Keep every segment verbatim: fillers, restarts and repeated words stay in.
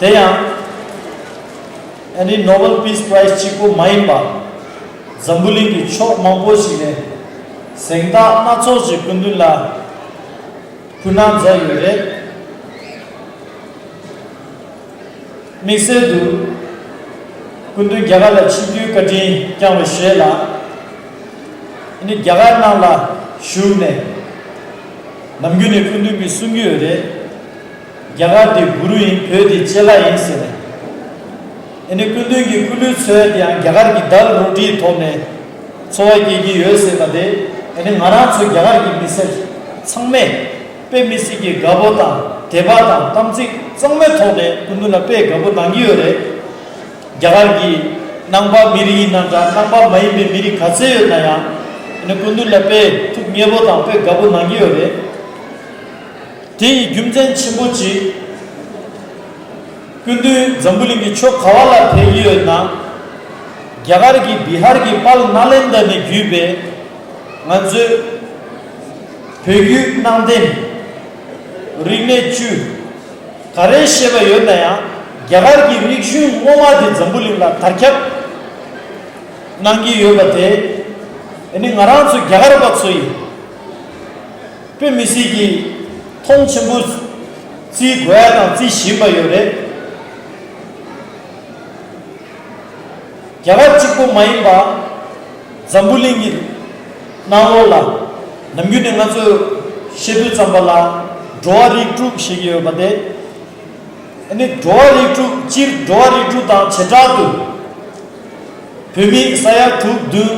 དེ་ཡང་ཨ་ནི་Nobel Peace Prize གཅིག་པོ་མ་ཡིན་པ། འཛམ་བུ་གླིང་གི་ཕྱོགས་མང་པོ་ཞིག་ནས་གཟེངས་རྟགས་སྣ་ཚོགས་ཤིག་སྐུ་མདུན་ལ་ཕུལ་གནང་མཛད་ཡོད་རེད། དམིགས་བསལ་དུ་སྐུ་མདུན་རྒྱ་གར་ལ་ཆིབས་བསྒྱུར་བཀའ་དྲིན་བསྐྱངས་པའི་ཞོལ་ལ། ཨ་ནི་རྒྱ་གར་ནང་ལ་བཞུགས་ནས་ནམ་རྒྱུན་ནས་སྐུ་མདུན་གྱིས་གསུང་གི་ཡོད་རེད། རྒྱ་གར་དེ་གུ་རུ་ཡིན། བོད་དེ་ལྕེ་ལ་ཡིན་ཟེར་ནས། ཨ་ནི་སྐུ་མདུན་གྱི་སྐུ་ལུས་འཚོལ་ཡ་དེ་ཡང་རྒྱ་གར་གྱི་ཟླ་རོ་ཊིའི་ཐོག་ནས་འཚོ་བ་སྐྱེལ་གྱི་ཡོད་ཟེར་བ་དེ། ཨ་ནི་ང་རང་ཚོ་རྒྱ་གར་གྱི་མི་སེར་ཚང་མས་དཔེ་མི་སྲིད་ཀྱི་དགའ་པོ་དང་དད་པ་དང་དམ་ཚིག་གཙང་མའི་ཐོག་ནས་སྐུ་མདུན་ལ་དཔེ་དགའ་པོ་གནང་གི་ཡོད་རེད། རྒྱ་གར་གྱི་ནང་པ་མི་རིགས་ཡིན་ན་འདྲ། ནང་པ་མ་ཡིན་པའི་མི་རིགས་ག་ཚད་ཡོད་ན་ཡང་། ཨ་ནི་སྐུ་མདུན་ལ་དཔེ་ཐུགས་མཉེས་པོ་དང་དཔེ་དགའ་པོ་གནང་གི་ཡོད་རེད། དེ་ཡི་རྒྱུ་མཚན་ཆེན་པོ་གཅིག། སྐུ་མདུན་འཛམ་བུ་གླིང་གི་ཕྱོགས་ག་བ་ལ་ཕེབས་ཀྱི་ཡོད་ན། རྒྱ་གར་གྱི་བི་ཧར་གྱི་དཔལ་ནཱ་ལེནྡྲ་ནས་བརྒྱུད་པའི་ང་ཚོའི་བོད་བརྒྱུད་ནང་བསྟན་རིག་གནས་བཅུ་ག་རེ་བཤད་པ་ཡོད་ན་ཡང་། རྒྱ་གར་གྱི་རིག་གཞུང་ངོ་མ་དེ་འཛམ་བུ་གླིང་ལ་དར་ཁྱབ་གནང་གི་ཡོད་པ་དེ། ཨ་ནི་ང་རང་ཚོ་རྒྱ་གར་པ་ཚོ་ཡིས་དཔེ་མི་སྲིད་ཀྱི་མཐོང་ཆེན་པོ་བརྩི་དགོས་ཡ་དང་བརྩི་བཞིན་པ་ཡོད་རེད། རྒྱ་གར་གཅིག་པོ་མ་ཡིན་པ། འཛམ་བུ་གླིང་གི་ནང་ལོགས་ལ་ནམ་རྒྱུན་ནས་ང་ཚོས་བཤད་དུས་ཙམ་པ་ལ་འགྲོ་བ་རིགས་དྲུག་ཞེས་ཀྱི་ཡོད་པ་དེ། ཨ་ནི་འགྲོ་བ་རིགས་དྲུག་སྤྱིར་འགྲོ་བ་རིགས་དྲུག་དང་བྱེ་བྲག་ཏུ་བོད་མི་ས་ཡ་དྲུག་བདུན་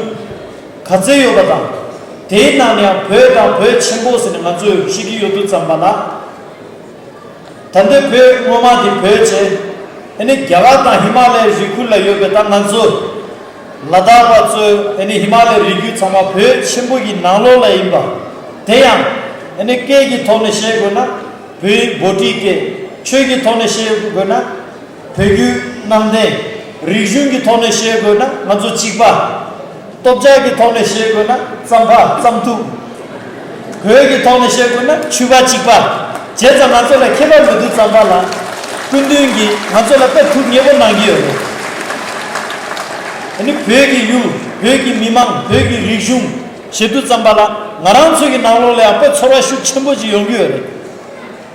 ག་ཚད་ཡོད་པ་དང་། དེའི་ནང་ནས་ཡང་བོད་དང་བོད་ཆེན་པོ་ཟེར་ནས་ང་ཚོས་བཤད་ཀྱི་ཡོད་དུས་ཙམ་པ་ལ། ད་ལྟའི་བོད་སྔོན་མ་དེ་བོད་བྱས། ཨ་ནི་རྒྱ་གར་དང་ཧི་མ་ལ་ཡའི་རི་ཁུལ་ལ་ཡོད་པའི་ད་ང་ཚོ་ལ་དྭགས་པ་ཚོས། ཨ་ནི་ཧི་མ་ལ་ཡའི་རི་རྒྱུད་ཚང་མ་བོད་ཆེན་པོ་གི་ནང་ལོགས་ལ་ཡིན་པ། དེ་ཡང་ཨ་ནི་སྐད་ཀྱི་ཐོག་ནས་བཤད་དགོས་ན་བོད་ཡིག་བྷོ་ཊིའི་སྐད། ཆོས་ཀྱི་ཐོག་ནས་བཤད་དགོས་ན་བོད་བརྒྱུད་ནང་བསྟན། རིག་གཞུང་གི་ཐོག་ནས་བཤད་དགོས་ན་ང་ཚོ་གཅིག་པ། སྟོབས་ཆག་གི་ཐོག་ནས་བཤད་དགོས་ན་རྩམ་པ་རྩམ་ཐུག། གོས་ཀྱི་ཐོག་ནས་བཤད་དགོས་ན་ཕྱུ་པ་གཅིག་པ། བྱས་ཙང་ང་ཚོ་ལ་ཁྱད་པར་མི་འདུག་ཙམ་པ་ལ། སྐུ་མདུན་གྱིས་ང་ཚོ་ལ་དཔེ་ཐུགས་མཉེས་པོ་གནང་གི་ཡོད་རེད། ཨ་ནི་བོད་ཀྱི་ཡུལ། བོད་ཀྱི་མི་མང་། བོད་ཀྱི་རིག་གཞུང་ཞེས་དུས་ཙམ་པ་ལ། ང་རང་ཚོ་གི་ནང་ལོགས་ལ་ཡང་དཔེ་ཚོར་བ་ཤུགས་ཆེན་པོ་ཅིག་ཡོང་གི་ཡོད་རེད།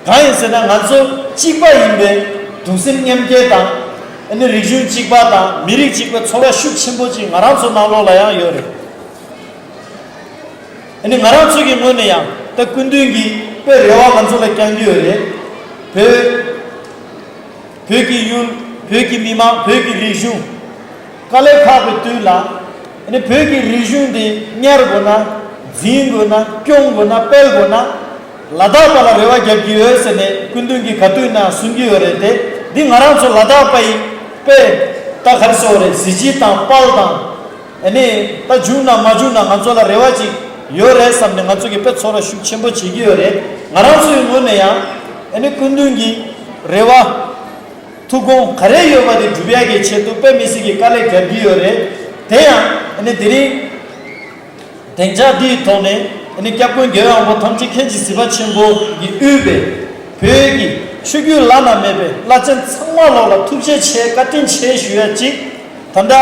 གང་ཡིན་ཟེར་ན་ང་ཚོ་གཅིག་པ་ཡིན་པའི་གདུང་སེམས་མཉམ་སྐྱེད་དང་། ཨ་ནི་རིག་གཞུང་གཅིག་པ་དང་མི་རིགས་གཅིག་པའི་ཚོར་བ་ཤུགས་ཆེན་པོ་ཅིག་ང་རང་ཚོ་ནང་ལོགས་ལ་ཡང་ཡོད་རེད། ཨ་ནི་ང་རང་ཚོ་གི་ངོས་ནས་ཡང་ད་སྐུ་མདུན་གྱིས་དཔེ་རེ་བ་ང་ཚོ་ལ་བསྐྱང་གི་ཡོད་རེད། བོད། བོད་ཀྱི་ཡུལ། བོད་ཀྱི་མི་མང་། བོད་ཀྱི་རིག་གཞུང་། དཀའ་ལས་ཁག་པའི་དུས་ལ། ཨ་ནི་བོད་ཀྱི་རིག་གཞུང་འདི་གཉེར་དགོས་ན། འཛིན་དགོས་ན། སྐྱོང་དགོས་ན། སྤེལ་དགོས་ན། ལ་དྭགས་པ་ལ་རེ་བ་རྒྱབ་ཀྱི་ཡོད་ཟེར་ནས་སྐུ་མདུན་གྱིས་ག་དུས་ན་གསུང་གི་ཡོད་རེད་དེ། འདི་ང་རང་ཚོ་ལ་དྭགས་པ་ཡི་དཔེ་ད་ག་རེ་ཟེར་བ་རེད། གཟི་བརྗིད་དང་དཔལ་དང་། ཨ་ནི་ད་བྱུང་ན་མ་བྱུང་ན་ང་ཚོ་ལ་རེ་བ་ཅིག་ཡོད་རེད་བསམ་ནས་ང་ཚོ་གི་དཔེ་ཚོར་བ་ཤུགས་ཆེན་པོ་བྱེད་ཀྱི་ཡོད་རེད། ང་རང་ཚོའི་ངོས་ནས་ཡང་ཨ་ནི་སྐུ་མདུན་གྱི་རེ་བ། ཐུགས་དགོངས་ག་རེ་ཡོད་པ་དེ་སྒྲུབ་ཡག་གི་ཆེད་དུ་དཔེ་མི་སྲིད་ཀྱི་དཀའ་ལས་རྒྱབ་ཀྱི་ཡོད་རེད། དེ་ཡང་ཨ་ནི་དེ་རིང་སྡིངས་ཆ་འདིའི་ཐོག་ནས་ཨ་ནི་སྐྱབས་མགོན་རྒྱལ་བའི་དབང་པོ་ཐམས་ཅད་མཁྱེན་ཅིང་གཟིགས་པ་ཆེན་པོ་གིས་དབུས་པའི་བོད་ཀྱི་ཆོས་བརྒྱུད་བླ་ན་མེད་པའི་བླ་ཆེན་ཚང་མ་ལོག་ལ་ཐུགས་རྗེ་ཆེ་བཀའ་དྲིན་ཆེ་ཞུ་ཡ་གཅིག། ད་ལྟ་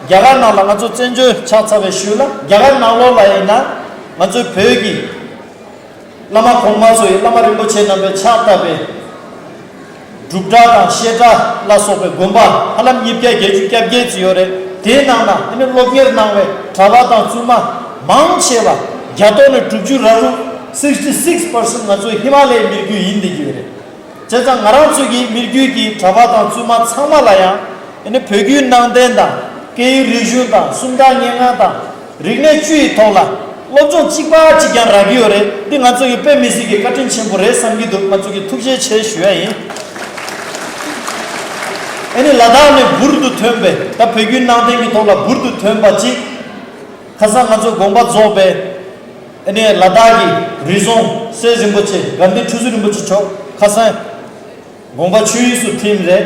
རྒྱ་གར་ནང་ལ་ང་ཚོ་བཙན་བྱོལ་ཆགས་ཚར་བའི་ཤུལ་ལ། རྒྱ་གར་ནང་ལོགས་ལ་ཡིན་ན་ང་ཚོའི་བོད་ཀྱི་བླ་མ་གོང་མ་ཚོ་ཡི་བླ་མ་རིན་པོ་ཆེ་རྣམ་པས་ཕྱག་བཏབ་པའི་སྒྲུབ་གྲྭ་དང་བཤད་གྲྭ་ལ་སོགས་པའི་དགོན་པ་ཧ་ལམ་ཉིས་བརྒྱ་བརྒྱད་ཅུ་གྱ་བརྒྱད་ཙམ་ཡོད་རེད། དེའི་ནང་ན་ཨ་ནི་སློབ་གཉེར་གནང་བའི་གྲྭ་པ་དང་བཙུན་མ་མང་ཆེ་བ་བརྒྱ་སྟོང་ནས་དྲུག་ཅུ་ར་རུ། sixty six percent ང་ཚོ་ཧི་མ་ལ་ཡའི་མི་རྒྱུད་ཡིན་བསྡད་ཀྱི་ཡོད་རེད། བྱས་ཙང་ང་རང་ཚོ་གི་མི་རྒྱུད་ཀྱི་གྲྭ་པ་དང་བཙུན་མ་ཚང་མ་ལ་ཡང་ཨ་ནི་བོད་བརྒྱུད་ནང་བསྟན་དང་སྐད་ཡིག་རིག་གཞུང་དང་སུམ་རྟགས་སྙན་ངག་དང་རིག་གནས་བཅུ་ཡི་ཐོག་ལ་སློབ་སྦྱོང་གཅིག་པ་གཅིག་རྐྱང་རག་གི་ཡོད་རེད། འདི་ང་ཚོ་གི་དཔེ་མི་སྲིད་ཀྱི་བཀའ་དྲིན་ཆེན་པོ་རེད་བསམ་གྱི་འདུག། ང་ཚོ་གི་ཐུགས་རྗེ་ཆེ་ཞུ་ཡ་ཡིན། ཨ་ནི་ལ་དྭགས་ནས་འབུར་དུ་ཐོན་པའི། ད་བོད་བརྒྱུད་ནང་བསྟན་གྱི་ཐོག་ལ་འབུར་དུ་ཐོན་པ་གཅིག། ཁ་སང་ང་ཚོ་དགོངས་པ་རྫོགས་པའི་ཨ་ནི་ལ་དྭགས་ཀྱི་རི་རྫོང་སྲས་རིན་པོ་ཆེ་དགའ་ལྡན་ཁྲི་ཟུར་རིན་པོ་ཆེ་མཆོག་ཁ་སང་དགོངས་པ་ཆོས་དབྱིངས་སུ་ཐིམ་རེད།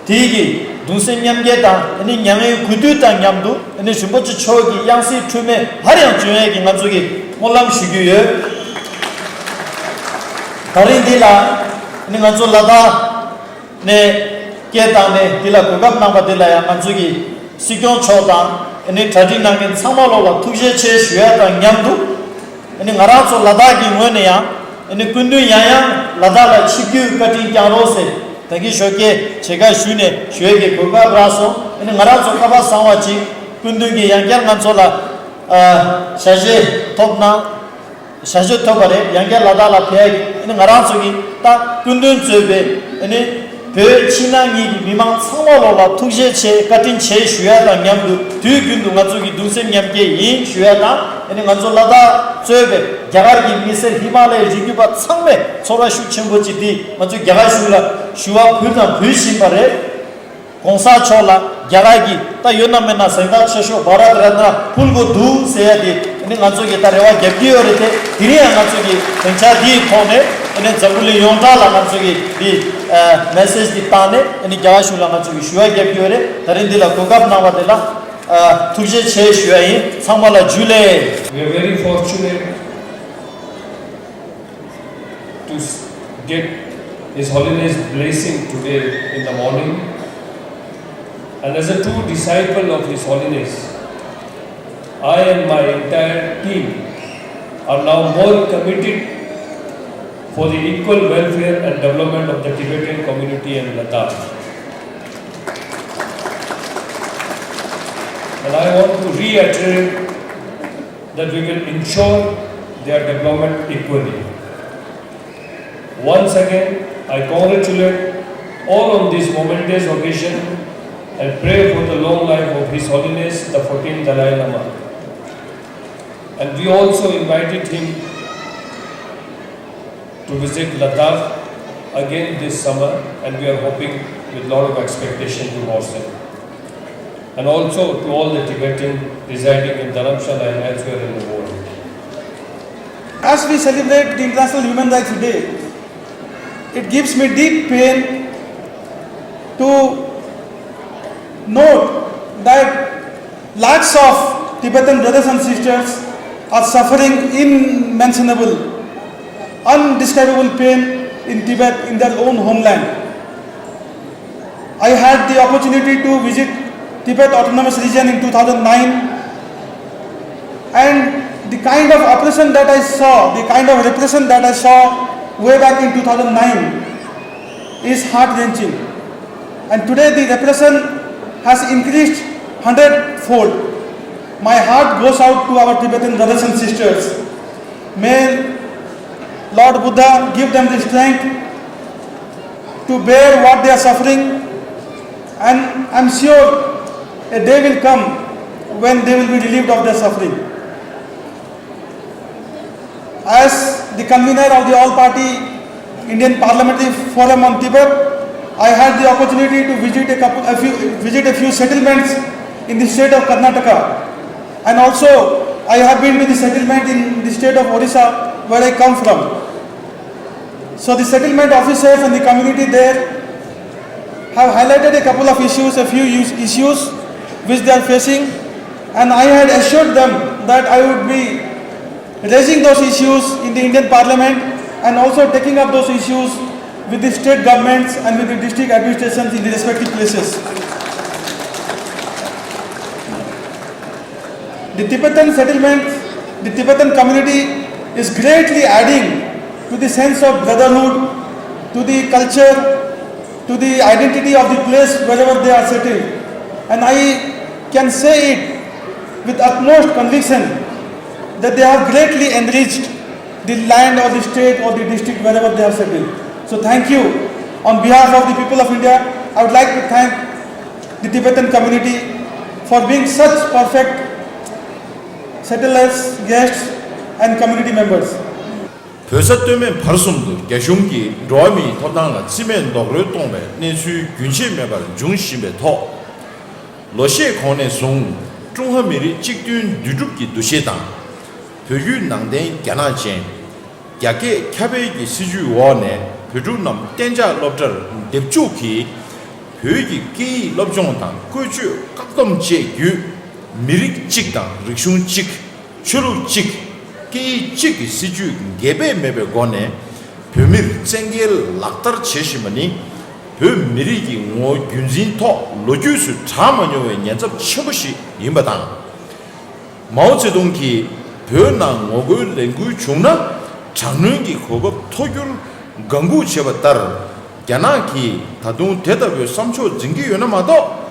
དེའི་གི་གདུང་སེམས་མཉམ་སྐྱེད་དང་ཨ་ནི་མྱ་ངན་གུས་འདུད་དང་མཉམ་དུ་ཨ་ནི་རིན་པོ་ཆེ་མཆོག་གི་ཡང་སྲིད་འཁྲུལ་མེད་སླར་ཡང་འབྱོན་ཡས་ཀྱི་ང་ཚོ་གི་སྨོན་ལམ་ཞུ་རྒྱུ་ཡོད། ད་རིང་འདི་ལ་ཨ་ནི་ང་ཚོ་ལ་དྭགས་ནས་ སྐད་བཏང་ནས་འདི་ལ་གོ་སྐབས་གནང་པ་འདི་ལ་ཡང་ང་ཚོ་གི་སྲིད་སྐྱོང་མཆོག་དང་ཨ་ནི་གྲ་སྒྲིག་གནང་མཁན་ཚང་མ་ལོག་ལ་ཐུགས་རྗེ་ཆེ་ཞུ་ཡ་དང་མཉམ་དུ། ཨ་ནི་ང་རང་ཚོ་ལ་དྭགས་ཀྱི་ངོས་ནས་ཡང་ཨ་ནི་སྐུ་མདུན་ཡང་ཡང་ལ་དྭགས་ལ་ཆིབས་བསྒྱུར་བཀའ་དྲིན་བསྐྱངས་རོགས་ཟེར་ད་གིན་ཞོགས་ཀས་མཇལ་ཁ་ཞུས་ནས་ཞུ་ཡས་ཀྱི་གོ་སྐབས་རག་སོང་། ཨ་ནི་ང་རང་ཚོ་ཁ་པར་བཟང་བ་ཅིག་སྐུ་མདུན་གྱིས་ཡང་བསྐྱར་ང་ཚོ་ལ་ཨ་ཞལ་བཞེས་ཐོབ་གནང་། ཞལ་བཞེས་ཐོབ་པ་རེད། ཡང་བསྐྱར་ལ་དྭགས་ལ་ཕེབས་ཡ་གི་ཨ་ནི་ང་རང་ཚོ་གི་ད་སྐུ་མདུན་གཙོས་པའི་ཨ་ནི་བོད་ཕྱི་ནང་གཉིས་ཀྱི་མི་མང་ཚང་མ་ལོག་ལ་ཐུགས་རྗེ་ཆེ་བཀའ་དྲིན་ཆེ་ཞུ་ཡ་དང་མཉམ་དུ་དུས་རྒྱུན་དུ་ང་ཚོ་གི་གདུང་སེམས་མཉམ་སྐྱེད་ཡིན་ཞུ་ཡ་དང་ཨ་ནི་ང་ཚོ་ལ་དྭགས་གཙོས་པའི་རྒྱ་གར་གྱི་མི་སེར་ཧི་མ་ལ་ཡའི་རི་རྒྱུད་པ་ཚང་མས་ཚོར་བ་ཤུགས་ཆེན་པོ་ཅིག་འདི་ང་ཚོ་རྒྱ་གར་གཞུང་ལ་ཞུ་བ་ཕུལ་དང་ཕུལ་བཞིན་པ་རེད། གོང་ས་མཆོག་ལ་རྒྱ་གར་གྱི་ད་ཡོད་ན་མེད་ན་གཟེངས་རྟགས་ཆེ་ཤོས་བྷ་རད་རཏྣ་ཕུལ་དགོས་འདུག་ཟེར་ཡ་དེ་ཨ་ནི་ང་ཚོ་གིས་ད་རེ་བ་རྒྱབ་ཀྱི་ཡོད་རེད་དེ། དེ་རིང་ཡང་ང་ཚོ་གིས་སྡིངས་ཆ་འདིའི་ཐོག་ནས་ཨ་ནི་འཛམ་བུ་གླིང་ཡོངས་གྲགས་ལ་ང་ཚོ་གིས་འདི་ཨ་མེ་སེཇ་འདི་བཏང་ནས་ཨ་ནི་རྒྱ་གར་གཞུང་ལ་ང་ཚོ་གིས་ཞུ་བ་རྒྱབ་ཀྱི་ཡོད་རེད། ད་རིང་འདི་ལ་གོ་སྐབས་གནང་བ་དེ་ལ་ཨ་ཐུགས་རྗེ་ཆེ་ཞུ་ཡ་ཡིན། ཚང་མ་ལ་འཇུ་ལེ། We are very fortunate to s- get His Holiness blessing today in the morning. And as a true disciple of His Holiness, I and my entire team are now more committed for the equal welfare and development of the Tibetan community in Ladakh. And I want to reiterate that we will ensure their development equally. Once again, I congratulate all on this momentous occasion and pray for the long life of His Holiness the fourteenth Dalai Lama. And we also invited him to visit Ladakh again this summer, and we are hoping with lot of expectation towards him. And also to all the Tibetan residing in Dharamshala and elsewhere in the world. As we celebrate the International Human Rights Day, it gives me deep pain to note that lakhs of Tibetan brothers and sisters are suffering unmentionable, undescribable pain in Tibet, in their own homeland. I had the opportunity to visit Tibet Autonomous Region in two thousand nine, and the kind of oppression that I saw, the kind of repression that I saw way back in two thousand nine is heart-wrenching. And today the repression has increased hundred-fold. My heart goes out to our Tibetan brothers and sisters. May Lord Buddha give them the strength to bear what they are suffering, and I'm sure a day will come when they will be relieved of their suffering. As the convener of the All Party Indian Parliamentary Forum on Tibet, I had the opportunity to visit a couple, a few, visit a few settlements in the state of Karnataka, and also I have been to the settlement in the state of Odisha, where I come from. So the settlement officers and the community there have highlighted a couple of issues, a few is- issues which they are facing, and I had assured them that I would be raising those issues in the Indian Parliament and also taking up those issues with the state governments and with the district administrations in the respective places. The Tibetan settlement, the Tibetan community is greatly adding to the sense of brotherhood, to the culture, to the identity of the place wherever they are settled. And I can say it with utmost conviction that they have greatly enriched the land or the state or the district wherever they are settled. So thank you. On behalf of the people of India, I would like to thank the Tibetan community for being such perfect settlers, guests, and community members. བོད་ས་སྟོད་སྨད་བར་གསུམ་དུ་རྒྱ་གཞུང་གིས་འགྲོ་བ་མིའི་ཐོབ་ཐང་ལ་བརྩི་མེད་རྡོག་རོལ་གཏོང་བའི་གནས་ཚུལ་རྒྱུན་ཆད་མེད་པར་འབྱུང་བཞིན་པའི་ཐོག་ལོ་ཤས་གོང་ནས་བཟུང་ཀྲུང་ཧྭ་མི་རིགས་གཅིག་མཐུན་འདུས་གྲུབ་ཀྱི་འདུ་ཤེས་དང་། བོད་བརྒྱུད་ནང་བསྟན་རྒྱ་ནག་ཅན། རྒྱ་སྐད་ཁྱབ་སྤེལ་གྱི་སྲིད་བྱུས་འོག་ནས་བོད་ཕྲུག་རྣམས་གཏན་འཇགས་སློབ་གྲྭར་འདེབས་འཇུག་གིས། བོད་ཀྱི་སྐད་ཡིག་སློབ་སྦྱོང་དང་བཀོལ་སྤྱོད་བཀག་སྡོམ་བཅས་བརྒྱུད། མི་རིགས་གཅིག་དང་རིག་གཞུང་གཅིག་ཆོས་ལུགས་གཅིག་སྐད་ཡིག་གཅིག་གི་སྲིད་བྱུས་འགལ་ཟླ་མེད་པའི་སྒོ་ནས་བོད་མིར་བཙན་འགེལ་ལག་བསྟར་བྱེད་བཞིན་པ་ནི། བོད་མི་རིགས་ཀྱི་ངོ་བོ་རྒྱུན་འཛིན་ཐོག་ལོ་རྒྱུས་སུ་གྲགས་མ་མྱོང་བའི་ཉེན་ཚབས་ཆེན་པོ་ཞིག་ཡིན་པ་དང་། མའོ་ཙེ་ཏུང་གིས་བོད་ནང་ངོ་རྒོལ་ལས་འགུལ་བྱུང་ན་དྲག་གནོན་གྱི་གོ་སྐབས་ཐོབ་རྒྱུར་དགའ་འགུག་བྱས་པ་ལྟར། རྒྱ་ནག་གིས་ད་དུང་དེ་ལྟ་བུའི་བསམ་ཕྱོགས་འཛིན་གྱི་ཡོད་ན་མ་གཏོགས།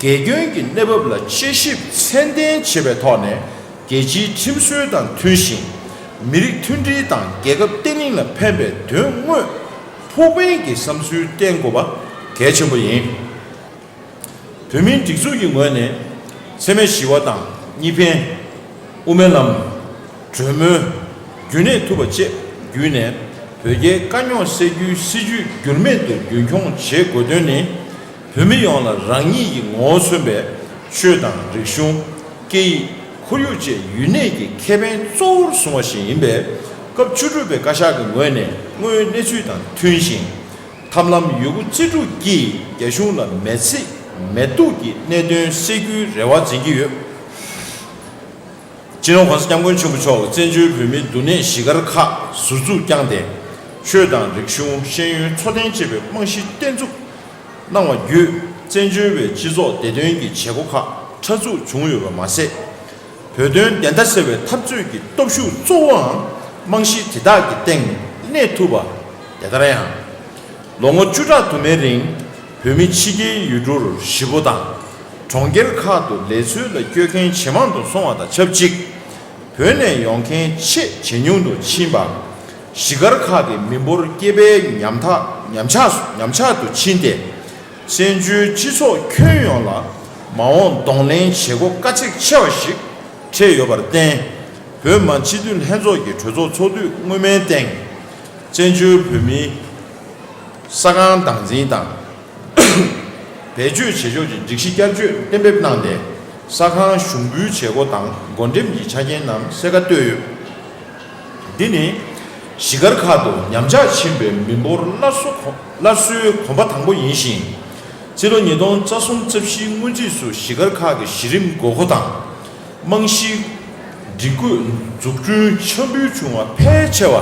དགེ་སྐྱོན་གྱི་གནས་བབ་ལ་དཔྱད་ཞིབ་ཚད་ལྡན་བྱེད་པའི་ཐོག་ནས། རྒྱལ་སྤྱིའི་ཁྲིམས་སྲོལ་དང་མཐུན་ཞིང་། མི་རིགས་མཐུན་སྒྲིལ་དང་རྒྱལ་ཁབ་བརྟན་ལྷིང་ལ་ཕན་པའི་དོན་དངོས་ཕོགས་ཕན་གྱི་བསམ་ཚུལ་བསྟན་དགོས་པ་གལ་ཆེན་པོ་ཡིན། བོད་མིའི་སྒྲིག་འཛུགས་ཀྱི་ངོས་ནས། འཚེ་མེད་ཞི་བ་དང་གཉིས་ཕན། དབུ་མའི་ལམ། གྲོས་མོལ། རྒྱུན་གནས་ཐུབ་པ་བཅས་བརྒྱུད་ནས། བོད་རྒྱའི་དཀའ་རྙོག་སེལ་རྒྱུའི་སྲིད་བྱུས་འགྱུར་མེད་དུ་རྒྱུན་འཁྱོངས་བྱེད་དགོས་དོན་ནི། བོད་མི་ཡོངས་ལ་རང་ཉིད་ཀྱི་ངོ་བོ་མཚོན་པའི་ཆོས་དང་རིག་གཞུང་། སྐད་ཡིག་ཁོར་ཡུག་བཅས་ཡུན་གནས་ཀྱི་ཁེ་ཕན་གཙོ་བོར་བཟུང་བ་ཞིག་ཡིན་པས། སྐབས་བཅུ་དྲུག་པའི་བཀའ་ཤག་གི་ངོས་ནས་དངོས་ཡོད་གནས་ཚུལ་དང་མཐུན་ཞིང་། ཐབས་ལམ་ཡོད་རྒུ་རྩལ་སྤྲུགས་ཀྱིས་རྒྱ་གཞུང་ལ་མེད་ཚེ་མེད་གཏུགས་ཀྱི་གནད་དོན་སེལ་རྒྱུའི་རེ་བ་འཛིན་གྱི་ཡོད། སྤྱི་ནོར་༸གོང་ས་༸སྐྱབས་མགོན་ཆེན་པོ་མཆོག་བཙན་བྱོལ་བོད་མིའི་འདུ་གནས་གཞིས་སྒར་ཁག་ཟུར་འཛུགས་བསྐྱངས་ཏེ། ཆོས་དང་རིག་གཞུང་། ཤེས་ཡོན། འཚོ་རྟེན་བཅས་པའི་རྨང་གཞི་བརྟན་འཛུགས་གནང་བ་བརྒྱུད། བཙན་བྱོལ་བའི་སྤྱི་ཚོགས་བདེ་དོན་གྱི་བྱེད་སྒོ་ཁག་ཕྲ་ཚུགས་བྱུང་ཡོད་པ་མ་ཟད། བོད་དོན་བདེན་མཐའ་གསལ་བའི་འཐབ་རྩོད་ཀྱི་སྟོབས་ཤུགས་གཙོ་བོའང་རྨང་གཞི་དེ་དག་གི་སྟེང་གནས་ཐུབ་པ། དེ་ལྟར་ཡང་། ལོ་ངོ་བཅུ་ཕྲག་དུ་མའི་རིང་། བོད་མི་ཕྱི་རྒྱལ་ཡུལ་གྲུར་གཞིས་སྤོ་དང་། གྲོང་ཁྱེར་ཁག་ཏུ་ལས་འཚོལ་ལ་བསྐྱོད་མཁན་ཇེ་མང་དུ་སོང་བ་དང་ཆབས་ཅིག། བོད་ནས་ཡོང་མཁན་ཆེས་ཇེ་ཉུང་དུ་ཕྱིན་པ། གཞིས་སྒར་ཁག་གི་མི་འབོར་སྐྱེ་འཕེལ་ཉམ་ཐག་ཉམས་ཆག་ཉམས་ཆག་ཏུ་ཕྱིན་ཏེ། བཙན་བྱོལ་སྤྱི་ཚོགས་ཁྱོན་ཡོངས་ལ་མ་འོངས་གདོང་ལེན་བྱེད་སྒོ་དཀའ་ཚེགས་ཆེ་བ་ཞིག་འཕྲད་ཡོད་པར་བརྟེན། བོད་མི་མང་སྤྱི་འཐུས་ལྷན་ཚོགས་ཀྱི་གྲོས་ཚོགས་ཚོགས་དུས་སྔོན་མའི་སྟེང་། བཙན་བྱོལ་བོད་མིའི་ས་ཁང་བདག་འཛིན་དང་། བེད་སྤྱོད་བྱེད་ཕྱོགས་ཀྱི་སྒྲིག་གཞི་བསྐྱར་བཅོས་གཏན་འབེབས་གནང་སྟེ། ས་ཁང་ཞུགས་འབུལ་བྱེད་སྒོ་དང་བགོ་འགྲེམས་ཀྱི་ཆ་རྐྱེན་རྣམས་གསལ་ཁ་བཏོད་ཡོད། འདི་ནི་གཞིས་སྒར་ཁག་ཏུ་ཉམས་ཆག་ཕྱིན་པའི་མི་འབོར་སླར་གསོ་གོ་སླར་གསོའི་གོམ་པ་དང་པོ་ཡིན་ཞིང་། སྤྱི་ལོ་ཉིས་སྟོང་རྩ་གསུམ་རྩ་བཞིའི་སྔོན་རྩིས་སུ་གཞིས་སྒར་ཁག་གི་གཞི་རིམ་དགོས་མཁོ་དང་། རྨང་གཞིའི་སྒྲིག་བཀོད་འཛུགས་སྐྲུན་འཆར་འབུལ་བྱུང་བ་ཕལ་ཆེ་བ་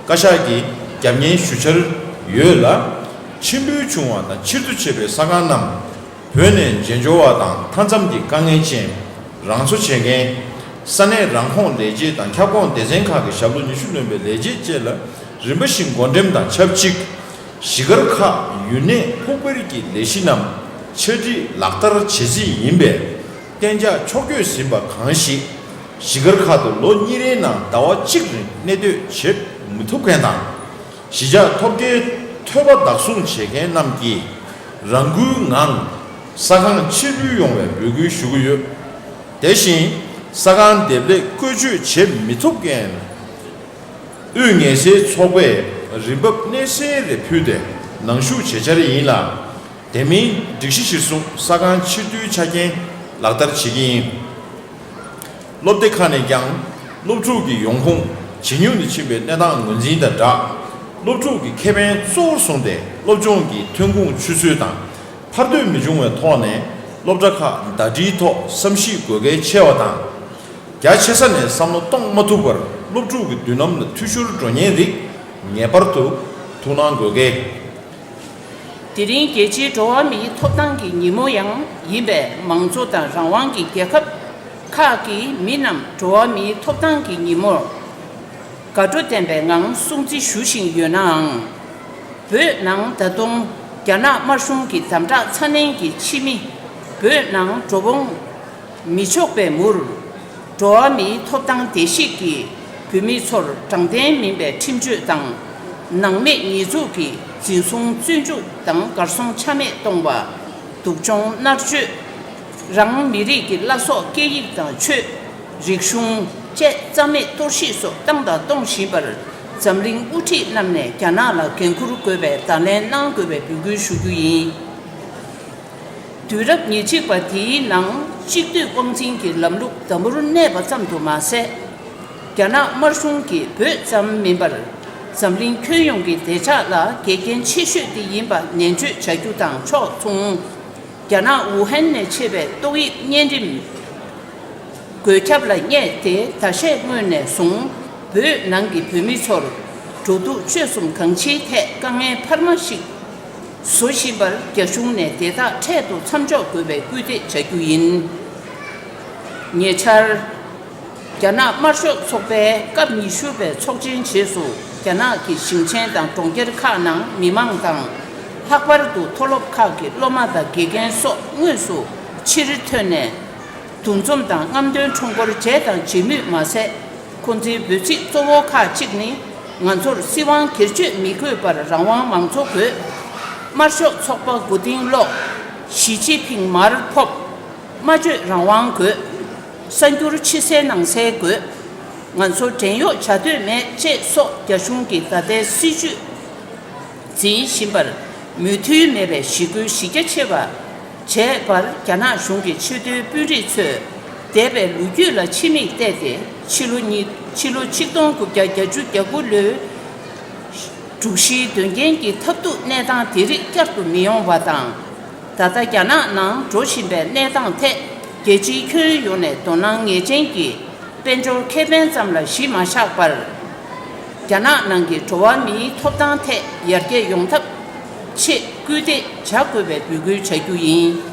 བཀའ་ཤག་གིས་རྒྱབ་གཉེར་ཞུ་འཆར་ཡོད་ལ། ཕྱིར་འབུལ་བྱུང་བ་དང་ཕྱིར་བསྡུ་བྱས་པའི་ས་ཁང་རྣམས། བོད་ནས་མཇལ་འབྱོར་བ་དང་མཐའ་མཚམས་ཀྱི་དཀའ་ངལ་ཅན། རང་འཚོ་བྱེད་མཁན། ས་གནས་རང་ཁོངས་ལས་བྱེད་དང་ཁྱབ་ཁོངས་སྡེ་ཚན་ཁག་གི་ཞབས་ལོ་ཉི་ཤུ་ལོན་པའི་ལས་བྱེད་བཅས་ལ་རིམ་པ་བཞིན་བགོ་འགྲེམས་དང་ཆབས་ཅིག། གཞིས་སྒར་ཁག་ཡུན་གནས་ཕུགས་འཕེར་གྱི་ལས་གཞི་རྣམས་ཆ་སྒྲིག་ལག་བསྟར་བྱེད་རྩིས་ཡིན་པས། གཏན་འཇགས་ཕྱོགས་བསྐྱོད་ཟིན་པ་གང་ཞིག། གཞིས་སྒར་ཁག་ཏུ་ལོ་གཉིས་རེའི་ནང་ཟླ་བ་གཅིག་རིང་གནས་སྡོད་བྱེད་མི་ཐུབ་མཁན་དང་། གཞིས་ཆགས་ཐོབ་རྒྱལ་ཐོས་པ་བདག་བཟུང་བྱེད་མཁན་རྣམས་ཀྱིས་རང་འགུལ་ངང་ས་ཁང་ཕྱིར་འབུལ་ཡོང་བའི་འབོད་སྐུལ་ཞུ་གི་ཡོད། དེ་བཞིན་ས་ཁང་འདེབས་ལས་བཀོལ་སྤྱོད་བྱེད་མི་ཐུབ་མཁན། དབུས་ངལ་སེལ་ཚོགས་པས་རིན་འབབ་གནས་སེལ་རེ་ཕུལ་ཏེ་ནང་ཞུགས་བྱེད་འཆར་ཡིན་ལ། དེ་མིན་སྒྲིག་གཞི་གཞིར་བཟུང་ས་ཁང་ཕྱིར་བསྡུའི་ཆ་རྐྱེན་ལག་བསྟར་བྱེད་ཀྱི་ཡིན། སློབ་སྡེ་ཁག་ནས་ཀྱང་སློབ་ཕྲུག་གི་ཡོང་ཁུངས་ཇེ་ཉུང་དུ་ཕྱིན་པའི་གནས་སྟངས་ངོས་འཛིན་དང་སྦྲགས། སློབ་ཕྲུག་གི་ཁེ་ཕན་གཙོ་བོར་བཟུང་སྟེ་སློབ་སྦྱོང་གི་ཐོན་ཁུངས་ཆུད་ཟོས་དང་འཕར་སྡོད་མི་འབྱུང་བའི་ཐོག་ནས་སློབ་གྲྭ་ཁག་ཟླ་སྒྲིལ་ཐོག་བསམ་གཞིག་དགོས་གལ་ཆེ་བ་དང་། རྒྱ་ཆེ་ས་ནས་བསམ་བློ་གཏོང་མ་ཐུབ་པར་སློབ་ཕྲུག་གི་མདུན་ལམ་ལ་འཐུས་ཤོར་འགྲོ་ཉེན་རིགས་ངེས་པར་དུ་ཐུགས་སྣང་དགོས་གལ། དེ་རིང་རྒྱལ་སྤྱིའི་འགྲོ་བ་མིའི་ཐོབ་ཐང་གི་ཉིན་མོ་ཡང་ཡིན་པས། མང་གཙོ་དང་རང་དབང་གི་རྒྱལ་ཁབ་ཁག་གི་མི་རྣམས་འགྲོ་བ་མིའི་ཐོབ་ཐང་གི་ཉིན་མོར་དགའ་སྤྲོ་ལྡན་པའི་ངང་སྲུང་བརྩི་ཞུ་བཞིན་ཡོད་ནའང་། བོད་ནང་ད་དུང་རྒྱ་ནག་དམར་གཞུང་གི་དམ་དྲག་ཚ་ནན་གྱི་ཕྱི་མི་བོད་ནང་འགྲོ་འོང་མི་ཆོག་པའི་མུར། འགྲོ་བ་མིའི་ཐོབ་ཐང་བརྡལ་བཤིག་གིས་བོད་མི་ཚོར་དྲང་བདེན་མིན་པའི་ཁྲིམས་གཅོད་དང་། ནང་མི་ཉེས་འཛུགས་ཀྱིས་འཛིན་བཟུང་བཙོན་འཇུག་དང་གར་སོང་ཆ་མེད་གཏོང་བ། སྡུག་སྦྱོང་མནར་གཅོད། རང་མི་རིགས་ཀྱི་བླ་སྲོག་སྐད་ཡིག་དང་ཆོས། རིག་གཞུང་བཅས་རྩ་མེད་གཏོར་བཤིག་སོགས་བཏང་དང་གཏོང་བཞིན་པར། འཛམ་གླིང་དབུ་ཁྲིད་རྣམས་ནས་རྒྱ་ནག་ལ་འགན་འཁུར་དགོས་པའི་བརྡ་ལན་གནང་དགོས་པའི་འབོད་སྐུལ་ཞུ་རྒྱུ་ཡིན། དུས་རབས་ཉེར་གཅིག་པ་དེའི་ནང་གཅིག་སྡུད་དབང་འཛིན་གྱི་ལམ་ལུགས་འདམ་བུར་གནས་པ་ཙམ་དུ་མ་ཟད། རྒྱ་ནག་དམར་གཞུང་གིས་བོད་ཙམ་མིན་པར་འཛམ་གླིང་ཁྱོན་ཡོངས་ཀྱི་བདེ་འཇགས་ལ་འགལ་རྐྱེན་ཆེ་ཤོས་དེ་ཡིན་པ་ནན་བརྗོད་བྱ་རྒྱུ་དང་ཕྱོགས་མཚུངས། རྒྱ་ནག་ཝུ་ཧན་ནས་མཆེད་པའི་ཏོག་དབྱིབས་གཉན་རིམས་འགོས་ཁྱབ་ལ་བསྙད་དེ་ཟླ་ཤས་སྔོན་ནས་བཟུང་བོད་ནང་གི་བོད་མི་ཚོར་འགྲོ་འདུག་སྤྱོད་གསུམ་གང་ཅིའི་ཐད་དཀའ་ངལ་འཕར་མ་ཞིག་ བཟོ་བཞིན་པར་རྒྱ་གཞུང་ནས་དེ་དག་འཕྲལ་དུ་མཚམས་འཇོག་དགོས་པའི་སྐུལ་འདེད་བྱ་རྒྱུ་ཡིན། ཉེ་ཆར། རྒྱ་ནག་དམར་ཤོག་ཚོགས་པའི་སྐབས་ཉི་ཤུ་པའི་ཚོགས་ཆེན་རྗེས་སུ། རྒྱ་ནག་གི་ཞིང་ཆེན་དང་གྲོང་ཁྱེར་ཁག་ནང་མི་མང་དང་། ལྷག་པར་དུ་མཐོ་སློབ་ཁག་གི་སློབ་མ་དང་དགེ་རྒན་སོགས་དངོས་སུ་ཕྱིར་ཐོན་ནས། འདུ་འཛོམས་དང་རྔམ་སྟོན་ཁྲོམ་སྐོར་བྱས་དང་བྱེད་མུས་མ་ཟད། ཁོང་ཚོའི་འབོད་ཚིག་གཙོ་བོ་ཁག་ཅིག་ནི། ང་ཚོར་སྲིད་དབང་སྒེར་གཅོད་མི་དགོས་པར་རང་དབང་མང་གཙོ་དགོས། དམར་ཤོག་ཚོགས་པ་མགོ་རྟིང་སློག། ཞི་ཅིན་ཕིང་མར་ཕབ། སྨྲ་བརྗོད་རང་དབང་དགོས། གསར་འགྱུར་ཕྱི་གསལ་ནང་གསལ་དགོས། ང་ཚོ་བྲན་གཡོག་བྱ་འདོད་མེད་ཅེས་སོགས་རྒྱ་གཞུང་གི་ད་ལྟའི་སྲིད་བྱུས་འཛིན་བཞིན་པར་མོས་མཐུན་མེད་པའི་ཞི་རྒོལ་གཞི་རྒྱ་ཆེ་བ་བྱས་པར། རྒྱ་ནག་གཞུང་གི་ཆེས་མཐོའི་དཔོན་རིགས་ཚོས་འདས་པའི་ལོ་རྒྱུས་ལ་ཕྱི་མིག་བལྟས་ཏེ། ཕྱི་ལོ་ཉིས་ཕྱི་ལོ་ཆིག་སྟོང་དགུ་བརྒྱ་བརྒྱད་ཅུ་གྱ་དགུ་ལོའི་དྲུག་བཞིའི་དོན་རྐྱེན་གྱི་ཐབས་སྡུག་གནས་སྟངས་དེ་རིགས་བསྐྱར་དུ་མི་ཡོང་བ་དང་། ད་ལྟ་རྒྱ་ནག་ནང་འགྲོ་བཞིན་པའི་གནས་སྟངས་ཐད། རྒྱལ་སྤྱིའི་ཁྱོན་ཡོངས་ནས་དོ་སྣང་ངེས་ཅན་གྱི་དཔལ་འབྱོར་ཁེ་ཕན་ཙམ་ལ་གཞི་མ་བཞག་པར། རྒྱ་ནག་ནང་གི་འགྲོ་བ་མིའི་ཐོབ་ཐང་ཐད་ཡར་རྒྱས་ཡོང་ཐབས་ཆེད་སྐུལ་འདེད་བྱ་དགོས་པའི་འབོད་སྐུལ་བྱ་རྒྱུ་ཡིན།